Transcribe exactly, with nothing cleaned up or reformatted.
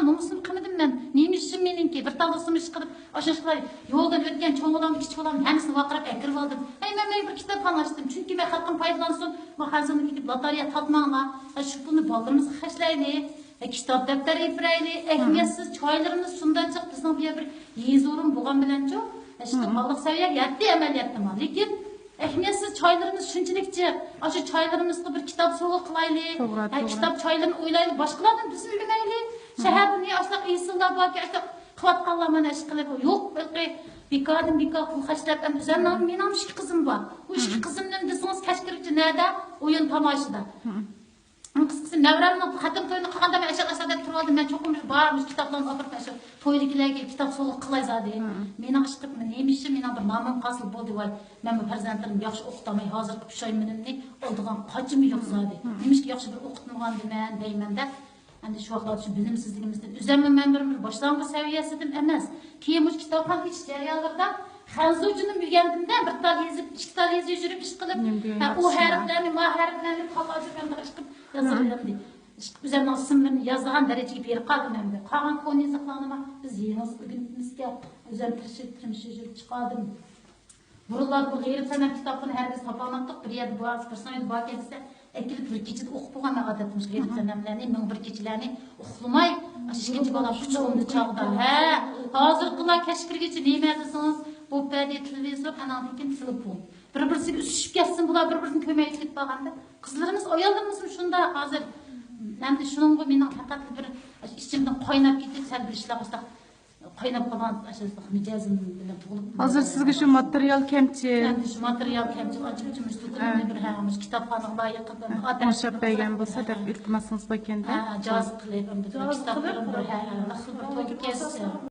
نومۇسۇمنى قىلمىدىم مەن. نېمە ئىشىم مېنىڭكى؟ بىر تال دوستۇم ئىش قىلىپ، ئاشۇ ئىشلار يولدىن ئۆتكەن چوڭ بالام، كىچىك بالام ھەممىسىنى ۋارقىراپ ئەكىرىپ ئالدىم. ھەي، مەن مەن بىر كىتابخانا ئاچتىم. چۈنكى مەن خەلقىم پايدىلانسۇن، بۇ خەنزۇنى كېتىپ لاتارىيە تارتماڭلار. ھە، شۇ پۇلنى بالىلىرىمىزغا خەجلەيلى. ھە، كىتاب دەپتەر ئېلىپ بېرەيلى. ئەھمىيەتسىز چايلىرىمىز شۇنداق جىق بىزنىڭ بۇ يەر بىر يېزا ئورۇن بولغان بىلەنچۇ. ھە، شۇنداق بالىلىق سەۋىيەگە يەتتى ئەمەلىيەتتىمۇ. لېكىن ئەھمىيەتسىز چايلىرىمىز شۇنچىلىك جىق. ئاشۇ چايلىرىمىزغا بىر كىتاب سوۋغا قىلايلى. توغرا، ھە، توغرا. كىتاب چايلىرىنى ئويلايلى، باشقىلاردىن بىز ئۆگىنەيلى. شەھەردە نى ئاشۇنداق ئېسىللار باركەن، ئاشۇنداق قىلىۋاتقانلار مانا ئىش قىلىپ. يوق، بىكاردىن بىكار پۇل خەجلەپ، ئەمدى ئۆزۈمنىڭ، مېنىڭ ئىككى قىزىم بار. ئۇ ئىككى قىزىمدىن دېسىڭىز كەچ كىرگۈچە نەدە؟ ئويۇن تاماشىدا. قىسقىسى، نەۋرەمنىڭ خەتەم تويىنى قىلغاندا مەن ئەشەق ئەشەق دەپ تۇرۇۋالدىم. مەن چوقۇم شۇ بارمىش كىتابلارنى ئاپىرىپ، مەن شۇ تويدىكىلەرگە كىتاب سوۋغا قىلاي زادى. مېنىڭ ئىشقىلىپ نېمە ئىشىم، مېنىڭ بىر نامىم قالسا بولدى ۋاي. مەن بۇ پەرزەنتلىرىمنى ياخشى ئوقۇتالماي، ھازىرقى پۇشايمىنىمنى ئالىدىغان قاچىمۇ يوق زادى. نېمىشقا ياخشى بىر ئوقۇتمىغاندىمەن دەيمەن-دە. ئەمدى شۇ ۋاقىتلاردا شۇ بىلىمسىزلىكىمىزدىن ئۆزۈممۇ مەن بىر، بىر باشلانغۇچ سەۋىيەسىدىن ئەمەس. كېيىن مۇشۇ كىتابخانا ئېچىش جەريانلىرىدا خەنزۇچىنىمۇ ئۆگەندىم-دە، بىر تال يېزىپ، ئىككى تال يېزىپ يۈرۈپ ئىش قىلىپ، نېمە دېگەن ھە، ئۇ ياخشى ھەرپلەرنى، ما ھەرپلەرنى تاللاپ يۈرگەندەك ئىش قىلىپ يازىمەن ئەمدى. ئىش قىلىپ ئۆزۈمنىڭ ئىسىملىرىنى يازىدىغان دەرىجىگە بېرىپ قالدىم ئەمدى. قالغان كونا يېزىقلارنىمۇ بىز يېڭىسىنى ئۆگىنىپ كېتىمىزكەن. ئۆزۈم تىرىشىپ، تىرمىشىپ يۈرۈپ چىقاردىم. بۇرۇنلار بۇ غېرىب سەنەم كىتابلىرىنى ھەرگىز تاپالماتتۇق. بىر يەردە بار، بىر سايدا باركەن دېسە، ئەكېلىپ بىر كېچىدە ئوقۇپ بولغان ئادەتمىش غېرىب سەنەملەرنى، مىڭ بىر كېچىلەرنى ئۇخلىماي، ئاشۇ ئىككىنچى بالا قۇچىقىمدا چاغدا. ھە، ھازىرقىلار كەچ كىرگىچە نېمە دېسىڭىز، بوپەدى تېلېۋىزور، ئاناندىن كېيىن تېلېفون. بىر-بىرسىگە ئۈسۈشۈپ كەتسۇن، بۇلار بىر-بىرىنى كۆرمەي ئۆتۈپ كېتىپ قالغاندا. قىزلىرىمىز، ئاياللىرىمىزمۇ شۇنداق ھازىر. ئەمدى شۇنىڭغا مېنىڭ پەقەت بىر ئىچىمدىن قايناپ كېتىپ، سەل بىر ئىشلار قىلساق، قايناپ قالغان ئاشۇ مىجەزىم بىلەن تۇغۇلۇپ. ھازىر سىزگە شۇ ماتېرىيال كەمچىل. ئەمدى شۇ ماتېرىيال كەمچىل، ئاچىمچە مۇشۇ دۇكىنىمنى بىر، ھە، مۇشۇ كىتابخانىغا لايىق قىلىپ، ئوڭشاپ بەرگەن بولسا دەپ ئىلتىماسىڭىز باركەن-دە. ھە، جاز قىلىپ، ئەمدى كىتابلىرىم بىر، ھە، ھە، بىر توپ كەتسە.